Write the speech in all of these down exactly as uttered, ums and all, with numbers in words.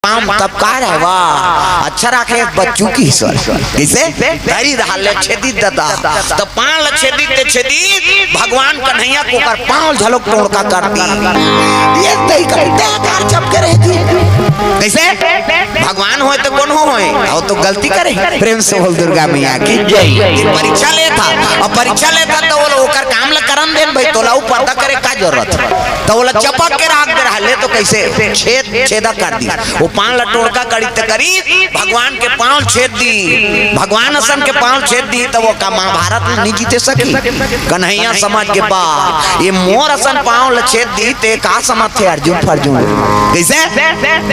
पाँव तब का रहे, वाह, अच्छा रखे बच्चू की सर। कइसे? धरी रहल ले छेदी ददा। त पाँव ल छेदी ते छेदी, भगवान कन्हैया के ओकर पाँव ल झलोक टोड़का कर दी। ये तई कर, ते कार चपके रहे जी। कइसे? भगवान होय त कोनो होय, अउ तो गलती करे। प्रेम से बोल दुर्गा मैया की जय। परीक्षा लेत हे, अउ परीक्षा लेत हे त वो लोग ओकर काम ल करन देन भाई, तोला ऊ पर्दा करे का जरूरत हे? त ओला चपक के राख दे रहल ले, तो कइसे छेद, छेदा कर दी। वो पाँव ल टोड़का करी त करी, भगवान के पाँव छेद दी, भगवान असन के पाँव छेद दी, त वो का महाभारत ल नइ जीते सकी? कन्हैया समझ गे बा, ये मोर असन पाँव ल छेद दी, ते का समझथे अर्जुन फर्जुन? कइसे?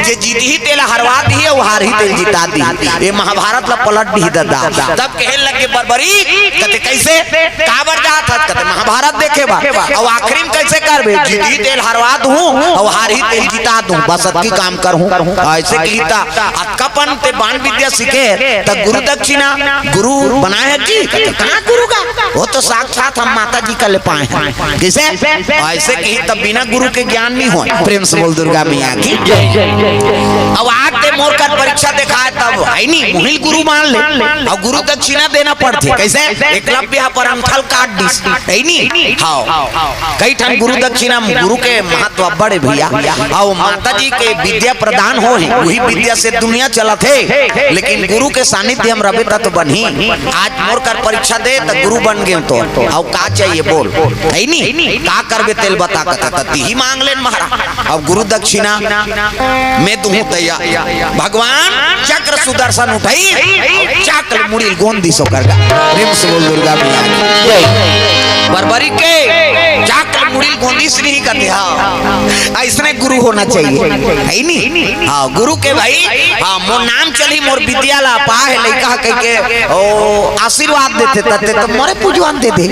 जे जीतही तेला हरवा दिही, अउ हारही तेला जिता दिही। ये महाभारत ल पलट दिही ददा। तब कहे लगे बरबरी, कथे कइसे? काबर जात हस? कथे महाभारत देखे बर। अउ आखिरी में कइसे करबे? जीतही तेला हरवा दूँ, अउ हारही तेला जिता दूँ। बस अतकी काम करहूँ। अइसे कही त अतका पन ते बाण विद्या सीखे, त गुरु दक्षिणा गुरु बनाए हे जी? कथे कहाँ गुरु का? वो तो साक्षात हम माता जी का ले पाए हन। कइसे? अइसे कही त बिना गुरु के ज्ञान नइ होय। प्रेम से बोल दुर्गा मैया की जय। अउ आज ते मोर कर परीक्षा देखाय तब हे नी, मोहिल गुरु मान ले, अउ गुरु दक्षिणा देना पड़थे। कइसे? एकलव्य ह पर अंगठा ल काट दिस, हे नी? हाँ। कई ठन गुरु दक्षिणा, गुरु के महत्व अब्बड़ हे भइया। अउ माता जी के विद्या प्रदान होय हे, उही विद्या से दुनिया चलत हे, लेकिन गुरु के सानिध्य म रबे त तो बनही। आज मोर कर परीक्षा दे त गुरु बन गेंव तो अउ का चाहिए बोल, हे नी? का करबे तेला बता, कथा त तिही मांग लेन महाराज। अब गुरु दक्षिणा में दूहूँ तैया। भगवान चक्र सुदर्शन उठई, चक्र मुड़ी ल गोंद दिस ओकर गा। प्रेम से बोल दुर्गा मैया की जय। बरबरी के चक्र मुड़ी ल गोंदिस नहीं कथे, हाँ। अइसने गुरु होना चाहिए, हे नी? हाँ, गुरु के भाई, हाँ, मोर नाम चलही, मोर विद्या ला पा हे लइका कहिके, ओ, आशीर्वाद देथे, तते तो मोरे पूजवान दे दे।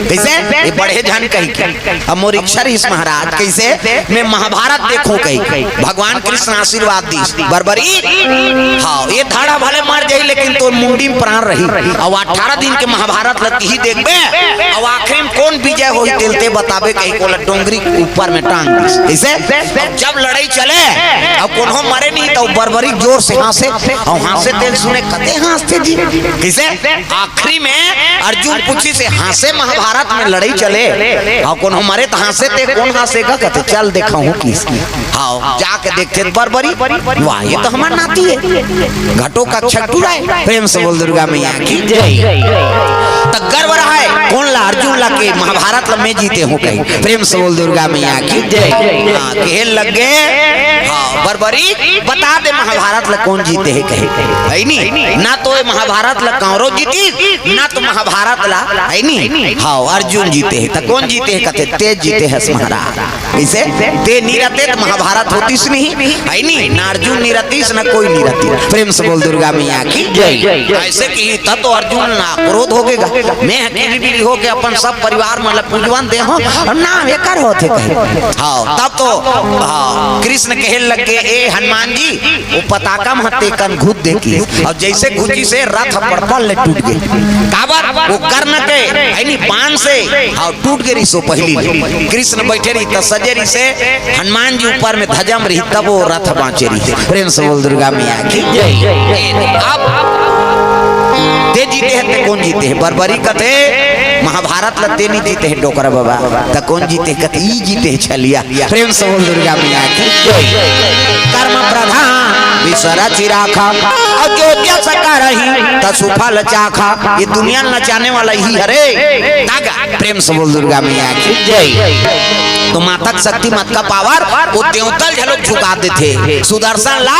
कइसे? ये बड़े झन कहिके। अब मोर इच्छा रहिस महाराज, कइसे? मैं महाभारत देखहूँ कहिके। भगवान कृष्ण आशीर्वाद दिस। बरबरी? हाँ, ये धाड़ा भले मर जाही, लेकिन तोर मुंडी में प्राण रही। अउ अठारह दिन के महाभारत ल तिही देखबे, अउ आखिरी में कोन विजय होही तेला ते बताबे कहिके ओला डोंगरी के ऊपर में टांग दिस। कइसे? अउ जब लड़ई चले, अउ कोनो मरे नहीं, त बरबरी जोर से हाँसे, अउ हाँसे तेला सुने, कते हाँसथे जी? कइसे? आखिरी में अर्जुन पूछिस, हाँसे महाभारत में लड़ई चले, अउ कोनो मरे त हाँसे, ते कोन हाँसे गा? कथे, चल देखाहूँ किस। हाँ, जाके देखथे त बरबरी, वाह, ये तो हमर नाती हे, घटोत्कच टुरा हे। प्रेम से बोल दुर्गा मैया की जय। त गर्व रहय कोन ला? अर्जुन ला के महाभारत ला मैं जीते हँव कहिके। प्रेम से बोल दुर्गा मैया की जय। हाँ, कहे लगे, हाँ, बरबरी बता दे महाभारत ला कोन जीते हे कहिके, हे नी? ना तो ये महाभारत ला कौरव जीतिस, ना तो महाभारत ला, हे नी? हाँ, अर्जुन जीते हे, त कोन जीते हे? कथे, ते जीते हस महाराज। कइसे? ते नइ रहते त महाभारत होतिस नहीं, हे नी? ना अर्जुन नइ रहतिस, ना कोई नइ रहतिस। प्रेम से बोल दुर्गा मैया की जय। अइसे कही त तो अर्जुन ला क्रोध होगे गा। मैं ह किरी बिरी होके अपन सब परिवार मन ला पूजवान दे हँव, अउ नाम एकर होथे कहे। हाँ, तब तो, हाँ, कृष्ण कहे लगे, ए हनुमान जी, वो पताका म तेकन घुस देके, अउ जइसे घुसिस रथ पड़पड़ ले टूट गे। काबर? वो कर्ण के, हे नी, बाण से, हाँ, टूट गे रिहिस ओ पहिली ले। कृष्ण बइठे रहिस त सजे रहिस हे, हनुमान जी ऊपर में ध्वजा म रहिस, तब वो रथ बाँचे रहिस हे। प्रेम से बोल दुर्गा मैया की जय। अब ते जीते हे, ते कोन जीते हे? बरबरी कथे, महाभारत ल ते नइ जीते हे डोकरा बाबा, त कोन जीते हे? कथे, ई जीते हे छलिया। प्रेम से बोल दुर्गा मैया की जय। कर्म प्रधान विश्व रचि राखा, अउ जो जस करही तसु फल चाखा। ये दुनिया ल नचाने वाला इही हरे। तागा, प्रेम से बोल दुर्गा मैया की जय। तो माता के शक्ति, माता के पावर, वो देवता ल घलोक झुका देथे। सुदर्शन ला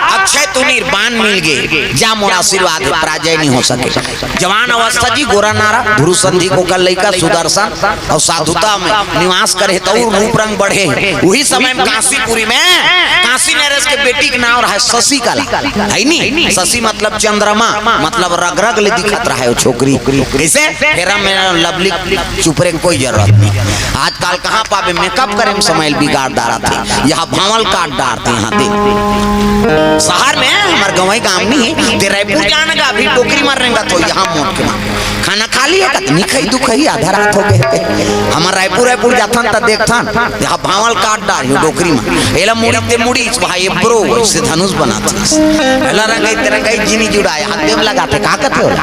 अक्षय तुनीर बाण मिल गे, जा मोर आशीर्वाद हे, पराजय नइ हो सके। जवान अवस्था जी, गोरा नारा, भुरु संधि के ओकर लइका सुदर्शन, अउ साधुता में निवास करे हे, त अउ रूप रंग बढ़े हे। उही समय में कांसीपुरी में कांसी नरेश के बेटी के नाम रहय शशिकला, हे नी? शशि मतलब चंद्रमा, मतलब रग रग ले दिखत रहय ओ छोकरी। कइसे? Fair and Lovely चुपरे के कोई जरूरत नहीं। आजकल कहाँ पाबे, makeup करे में समय ल बिगाड़ डारथे। यहाँ भांवल काट डारथे, यहाँ दे। शहर में हमर गंवई गाँव नइ हे, ते रायपुर जान गा, अभी डोकरी मार रेंगा तो यहाँ मोट के मार। खाना खा लिए कतनी खई दुखई आधा रात हो गए। हमर रायपुर, रायपुर जाथन त देखथन, यहाँ भांवल काट डारियो डोकरी में। एला मुड़ी ते मुड़ी, भाई ब्रो, ऐसे धनुष बनाथे। एला रंगई ते रंगई जिनी जुड़ाए, हाथ देव लगाथे, का कथे ओला?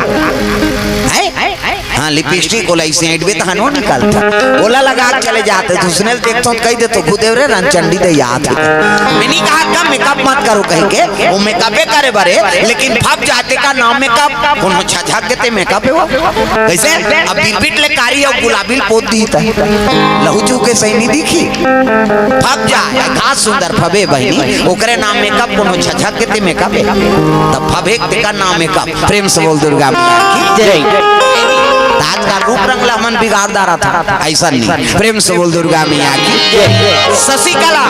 हैं? हाँ, लिपस्टिक ओला इसे ऐंठबे त हनो निकलथे। ओला लगा के चले जाथे, दूसरे ल देखथन त कहि देथन, "गुदेव रे, रंगचंडी दे याद हे।" मैं नहीं कहा का मेकअप मत करो कहि के, वो मेकअपे करे बरे, लेकिन फब जाथे का नाम मेकअप, कोनो छझक गेथे मेकअप हे वो। कैसे? अब बिरबिट ले कारी अउ गुलाबी ल पोत दिही त लहू चूके सही नहीं दिखी। फब जा, घास सुंदर फबे बहिनी, ओकरे नाम मेकअप, कोनो छझक गेथे मेकअप हे। त फबे तेकर नाम मेकअप। प्रेम से बोल दुर्गा मैया की जय। त आज का रूप रंग ला हमन बिगाड़ डारथन, ऐसा नहीं। प्रेम से बोल दुर्गा मैया की जय। शशिकला,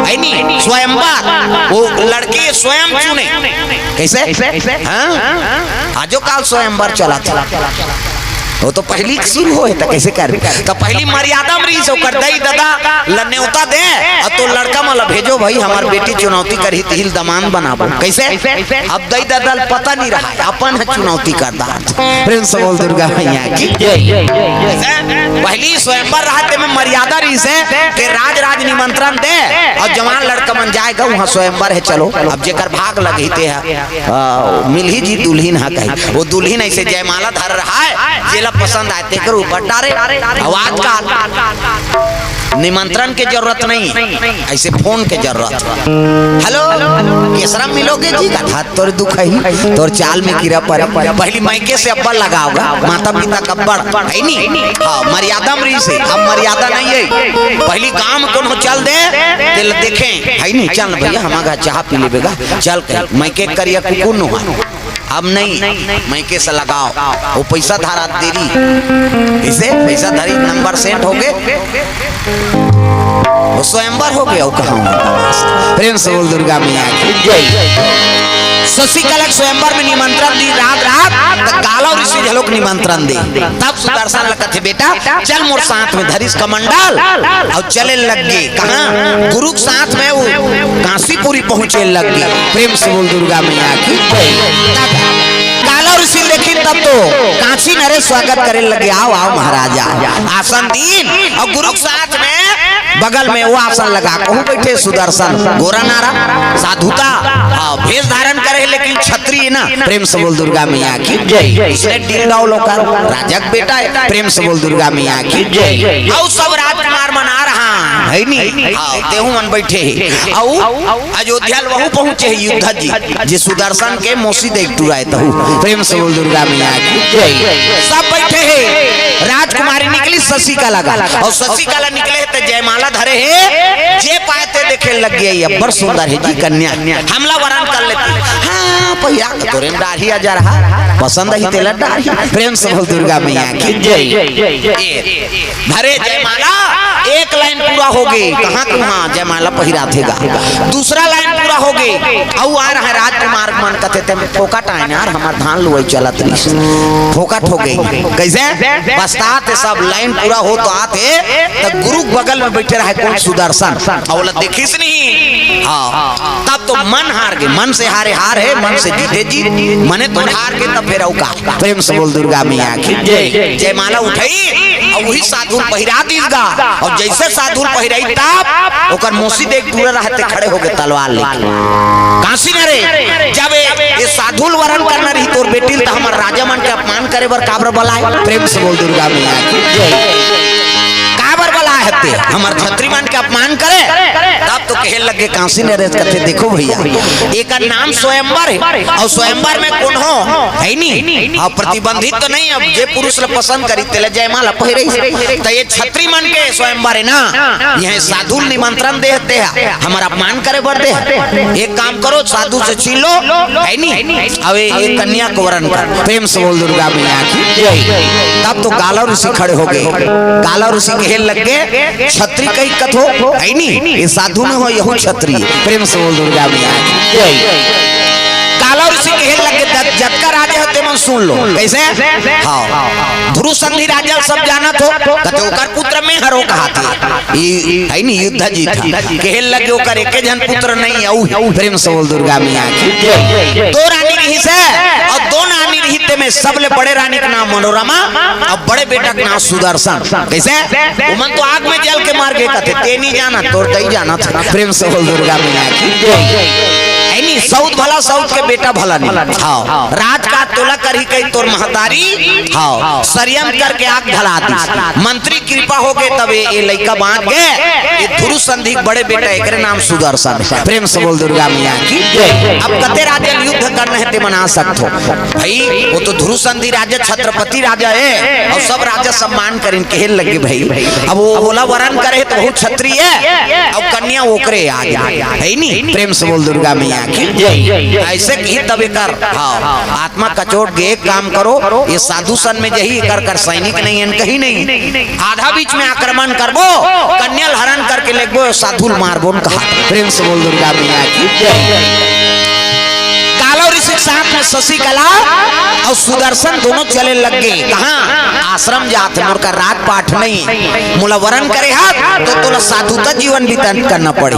है नी, स्वयंवर, वो लड़की स्वयं चुने। कैसे? हाँ? आजो काल स्वयंवर चलथे। वो तो पहिली के शुरू होय, त कैसे कर? त पहिली मर्यादा म रहिस, ओकर दई ददा ल नेवता दे, अउ तो लड़का मन ल भेजो भाई, हमर बेटी चुनौती करही, तिही ल दमांद बनाबो। कैसे? अब दई ददा ल पता नहीं रहा, अपन ह चुनौती कर डारथे। प्रेम से बोल दुर्गा मैया की जय। पहिली स्वयंवर रहा, तेमे मर्यादा रहिस हे, ते राज राज निमंत्रण दे, अउ जवान लड़का मन जाय गा, उहाँ स्वयंवर हे, चलो, अब जेकर भाग लगही ते ह, आ, मिलही जी दुल्हिन ह कही। वो दुल्हिन ऐसे जयमाला धर रहा है, जेला पसंद आए तेकर ऊपर डारे। अउ आजकाल निमंत्रण के जरूरत नहीं, ऐसे फोन के जरूरत। हेलो, केसरा मिलोगे जी? कथा तोर दुख है, तोर चाल में कीड़ा पड़े। पहिली मइके से अब्बड़ लगाव गा, माता पिता के अब्बड़, है नी? हाँ, मर्यादा म रहिस हे, अब मर्यादा नहीं है। पहिली गांव म कोनो चल दे, तेला देखे, है नी? चल भैया, हमर घर चाहा पी लेबे गा, चल कही, मइके करिया कुकुर नो है। अब नहीं, मइके से लगाव, वो पैसा धारा देरी, इसे पैसा धरी, नंबर सेट हो गे, वो स्वयंवर हो गे, वो कहाँ हो? प्रेम से बोल दुर्गा मैया की जय। शशिकला के स्वयंवर में निमंत्रण दी रात रात, त गालव ऋषि घलोक निमंत्रण दे। तब सुदर्शन ल कथे, "बेटा, चल मोर साथ में।" धरिस कमंडल अउ चले लग गे। कहाँ? गुरु के साथ में वो कांसीपुरी पहुंचे लग गे। प्रेम से बोल दुर्गा मैया की जय। गालव ऋषि ल देखिन तब तो कांसी नरेश स्वागत करे लग गे, "आओ, आओ महाराजा।" आसन दीन अउ गुरु के साथ में बगल में वो आसन लगा, कहूँ बैठे सुदर्शन, गोरा नारा, साधुता, हाँ, भेष धारण करे, लेकिन क्षत्रिय ना। प्रेम से बोल दुर्गा मैया की जय। इसने डील डाउल ओकर, राजा के बेटा है। प्रेम से बोल दुर्गा मैया की जय। अउ सब राजकुमार मन आ रहा है नी, हाँ, तेहू मन बैठे हे। अउ अयोध्या ल वहू पहुँचे हे युद्ध जी, जे सुदर्शन के मौसी देख टुराए तहू। प्रेम से बोल दुर्गा मैया की जय। सब बैठे हे, राजकुमारी निकली शशिकला गा, अउ शशिकला निकले हे ते जयमाला धरे हे, जे पाए ते देखे लग गे, "ये बड़ सुंदर है जी कन्या, हमला वरण कर लेती।" हाँ, पहिरा के तोरे में डाढ़ी आ जा रहा, पसंद ही तेला डाढ़ी। प्रेम से बोल दुर्गा मैया की जय। ए, धरे जयमाला, एक लाइन पूरा हो गे, कहाँ तुहाँ जयमाला पहिराथे गा। दूसरा लाइन पूरा हो गे, अउ आ रहा राजकुमार मन कथे, "ते फोकट आए यार, हमर धान लुवई चलत रहिस, फोकट हो गे।" कैसे? बस्तात हे सब, लाइन पूरा हो तो आत हे, त गुरु के बगल में बैठे रहे कोन सुदर्शन, अउ ओला देखिस नहीं। हाँ, तब तो मन हार गे, मन से हारे हार हे, मन से जीते जीत, मने तो हार गे, तब फिर अउ का। प्रेम से बोल दुर्गा मैया की जय। जयमाला उठई अउ वही साधु ल पहिरा दीस गा, अउ जैसे साधु ल पहिराई तब ओकर मौसी देख टुरा रहा ते खड़े हो गे तलवार लेके। कांसी नरेश, जब ए, ए साधु ल वरण करना रही तोर बेटी ल, त हमर राजा मन के अपमान करे बर काबर बलाए? प्रेम से बोल दुर्गा मैया की जय। काबर बलाए हते? हमर छत्री मन के अपमान करे। तब तो कहे लगे कांसी नरेश कथे, "देखो भैया, एकर नाम स्वयंवर हे, अउ स्वयंवर में कोनो है नी, अउ प्रतिबंधित तो नहीं, अब जे पुरुष ल पसंद करी तेला जयमाला पहिरई।" त ये छत्री मन के स्वयंवर हे ना, इहाँ साधु ल निमंत्रण दे हते, हमर अपमान करे बर दे हे। एक काम करो, साधु से छीन लो, है नी, अउ ये कन्या को वरण कर। प्रेम से बोल दुर्गा मैया की जय। तब तो गालव ऋषि खड़े हो गे, गालव ऋषि कहे लग गे, "छत्री कही कथो, है नी, ये साधु न हो, यहू छत्री।" प्रेम से बोल दुर्गा मैया की जय। गालव ऋषि कहे लगे, "जत-, जतका राजा हो, ते मन सुन लो।" कैसे? हाँ। ध्रुव संधि राजा सब जानत हो, कथे, "ओकर पुत्र में हरो," कहाथे। ई, ई, है नी, युद्ध जीत। कहे लगे, "ओकर एके झन पुत्र नहीं, अउ हे।" प्रेम से बोल दुर्गा मैया की। दो रानी रहिस हे, अउ दो रानी रहिस, तेमे सबले बड़े रानी के नाम मनोरमा, अउ बड़े बेटा के नाम सुदर्शन। कैसे? ओमन तो आग में जल के मर गे कथे, ते नहीं जाना, तोर तई जाना था। प्रेम से बोल दुर्गा मैया की। है नी, सऊत भला सऊत के बेटा भला नहीं। हाँ। राज का तोला करही कही तोर महतारी। हाँ। षड्यंत्र करके आग धला दी। मंत्री कृपा हो गे तब ये, ये लइका बांच गे। ये ध्रुव संधि के बड़े बेटा, एकरे नाम सुदर्शन हे। प्रेम से बोल दुर्गा मैया की। अब कते राजा युद्ध करना हे ते मना सकत हो। भाई, वो तो ध्रुव संधि राजा छत्रपति राजा हे, अउ सब राजा सम्मान करिन, कहे लगे भाई, अब वो ओला वरण करे तो बहुत क्षत्रिय हे, अउ कन्या ओकरे आ जाए, है नी? प्रेम से बोल दुर्गा मैया की। ऐसे की तब एकर, हाँ, आत्मा कचोट गे, एक काम करो, ये साधु सन में जही, एकर कर सैनिक नहीं हे, कहीं नहीं। आधा बीच में आक्रमण करबो, कन्या ल हरण करके लेगबो, साधु ल मारबो न कहा। प्रेम से बोल दुर्गा मैया की। गालव ऋषि के साथ में शशिकला अउ सुदर्शन दोनों चले लग गे। कहाँ? आश्रम जात हे, मोर का राजपाट नहीं हे। मोला वरण करे हा, तो तोला साधुता जीवन व्यतीत करना पड़ी।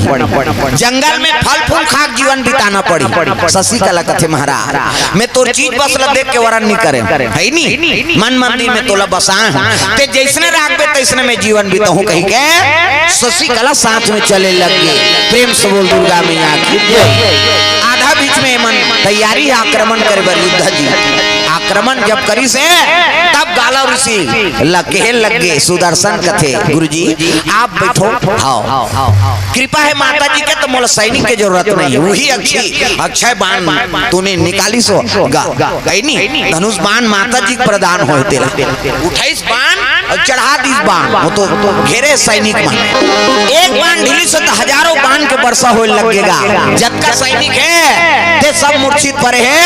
जंगल में फल फूल खा के जीवन बिताना पड़ी। शशिकला कथे, "महाराज, मैं तोर चीज बस ला देख के वरण नहीं करे, है नी? मन मंदिर में तोला बसाए हूँ, ते जैसने राखबे तैसने मैं जीवन बिताहूँ," कही के शशिकला साथ में चले लग गे। प्रेम से बोल दुर्गा मैया की। आधा बीच में मन तैयारी हे आक्रमण करे बर, युद्ध जीत। आक्रमण जब करिस हे, तब गालव ऋषि ल कहे लग गे, सुदर्शन कथे, "गुरुजी, आप बैठो, आओ।" कृपा हे माता जी के, तो मोला सैनिक के जरूरत नहीं हे, वही अक्षय, अक्षय बाण तूने निकालिस हो गा, है नी? धनुष बाण माता जी के प्रदान होय तेला। उठाइस बाण अउ चढ़ा दिस बाण, वो तो घेरे सैनिक मन। एक बाण ढिलिस त हजारों बाण के वर्षा होय लग गे गा। जतका सैनिक हे, ते सब मूर्छित परे हे।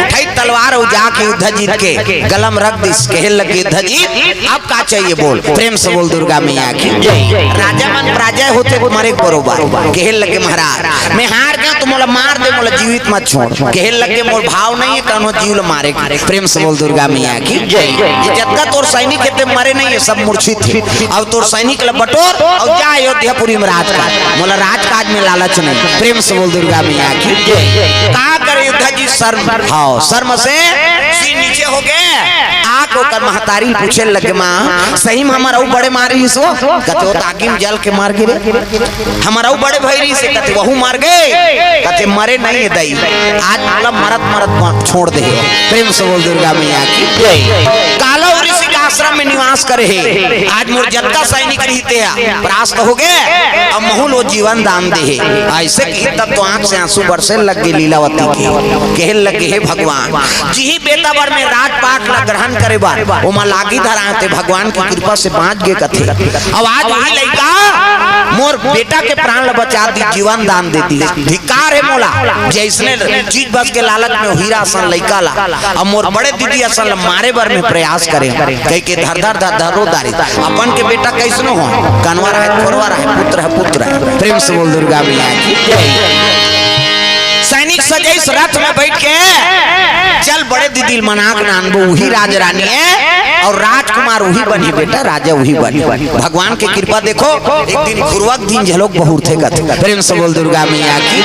उठाई तलवार अउ जाके युद्ध जीत के गला म रख दिस, कहे लगे, "युद्ध जीत, अब का चाहिए बोल?" प्रेम से बोल दुर्गा मैया की। राजा मन पराजय होथे त मरे के बरोबर। कहे लगे, "महाराज, मैं हार गेंव त मोला मार दे, मोला जीवित मत छोड़।" कहे लगे, "मोर भाव नहीं हे कोनो जीव ल मारे के।" प्रेम से बोल दुर्गा मैया की। ये जतका तोर सैनिक हे ते मरे नहीं हे, सब मूर्छित हे। अब तोर सैनिक ल बटोर अउ जा अयोध्यापुरी में राजकाज, मोला राजकाज में लालच नहीं। प्रेम से बोल दुर्गा मैया की। का करे युद्ध जीत, शर्म, हाँ, शर्म से सिर नीचे हो गे। आके ओकर महतारी ल पूछे लगे, "माँ, सही में हमर अउ बड़े मार रहिस हो?" कथे, "वो त आगी में जल के मर गे रे।" "हमर अउ बड़े भाई रहिस हे?" कथे, "वहू मर गे।" कथे, "मरे नहीं हे दाई, आज मोला मरत मरत म-, छोड़ दे।" प्रेम से बोल दुर्गा मैया की। गालव ऋषि के आश्रम में निवास करे हे। आज मोर जतका सैनिक रहिस हे, परास्त हो गे, अब महू ल वो जीवन दान दे हे। ऐसे कही तब तो आंख से आंसू बरसे लग गे लीलावती के। कहे लगे, "हे भगवान, जिही बेटा बर में राजपाट ला ग्रहण करे बर ओमा लागी धरा, ते भगवान की कृपा से बांच गे कथे। अब आज वही लइका मोर बेटा के प्राण ला बचा दी, जीवन दान दे दी। धिक्कार हे मोला, जैसने चीज बस के लालच में हीरा असन लइका ला, अब मोर बड़े दीदी असन ला मारे बर में प्रयास करे, कह के धर धर धर धर रो दारी। अपन के बेटा कैसनो हो, कनवा रहे, खोरवा रहे, पुत्र हे, पुत्र हे।" प्रेम से बोल दुर्गा मैया की। सैनिक सजइस रथ में बैठ के, "चल बड़े दीदी ल मना के लानबो, उही राज रानी हे अउ राजकुमार उही बनही बेटा, राजा उही बनही।" भगवान के कृपा देखो, एक दिन घुरवा के दिन झलोक बहुरथे कथे। प्रेम से बोल दुर्गा मैया की।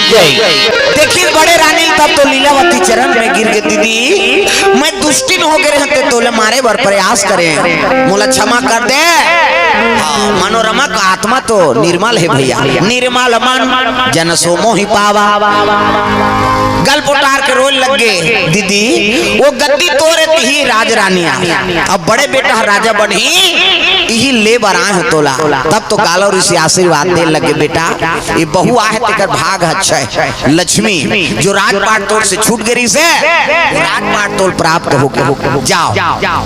देखिस बड़े रानी ल तब तो लीलावती चरण में गिर गे, "दीदी, मैं दुष्टिन हो गे रहेंव, ते तोला मारे बर प्रयास करेंव, मोला क्षमा कर दे।" हाँ, मनोरमा के आत्मा तो निर्मल हे भैया, निर्मल मन जन सो मोहि पावा। गल पोटार के रोए लग गे, "दीदी, वो गद्दी तोरे तिही राजरानी आ, अब बड़े बेटा ह राजा बनही, इही ले बर आए हंव तोला।" तब तो गालव ऋषि आशीर्वाद दे लगे, "बेटा, ये बहू आहे तेकर भाग अच्छा हे, लक्ष्मी, जो राजपाट तोर से छूट गे रहिस हे, वो राजपाट तोल प्राप्त हो गे, जाव,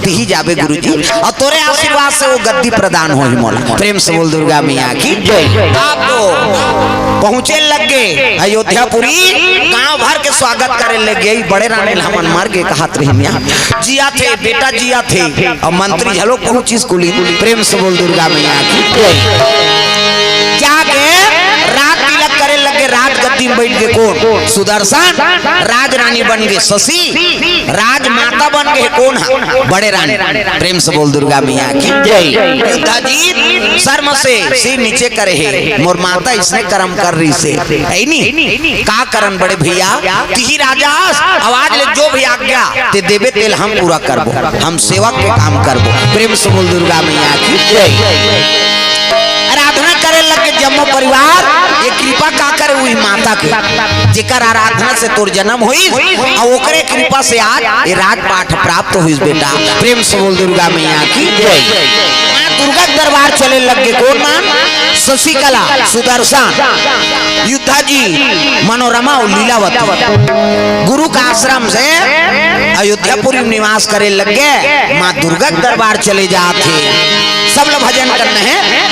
तिही जाबे गुरुजी, अउ तोरे आशीर्वाद से वो गद्दी प्रदान होही मोला।" प्रेम से बोल दुर्गा मैया की। आप तो पहुंचे लग गे अयोध्यापुरी, गांव भर के स्वागत करे लग गे। "बड़े रानी ल हमन मर गे कहत रहिन, जियत हे, बेटा जियत हे।" अउ मंत्री झलोक पहुंचिस कुलीन। प्रेम से बोल दुर्गा मैया की। जाके राज तिलक करे लगे, राजगद्दी में बैठ के कोन? सुदर्शन। राज रानी बन के शशि, राजमाता बन के कोन हा? बड़े रानी। प्रेम से बोल दुर्गा मैया की जय। युद्धाजीत शर्म से सिर नीचे करे हे, मोर माता इसने कर्म कर रही से, है नी? का करन बड़े भैया? तिही राजा आवाज ले जो भी आज्ञा ते देबे तेल हम पूरा करबो, हम सेवक के काम करबो। प्रेम से बोल दुर्गा मैया की जय। आराधना करे लगे जम्मो परिवार, ये कृपा का करे हुई माता के, जेकर आराधना से तोर जन्म होइस, और ओकरे कृपा से आज ये राजपाट प्राप्त होइस बेटा। प्रेम से बोल दुर्गा मैया की जय। माँ दुर्गा के दरबार चले लग गे कोन मन? शशिकला, सुदर्शन, युद्धाजीत, मनोरमा और लीलावती। गुरु का आश्रम से अयोध्यापुरी में निवास करे लग गे, माँ दुर्गा के दरबार चले जात हे। सब लोग भजन करने हैं।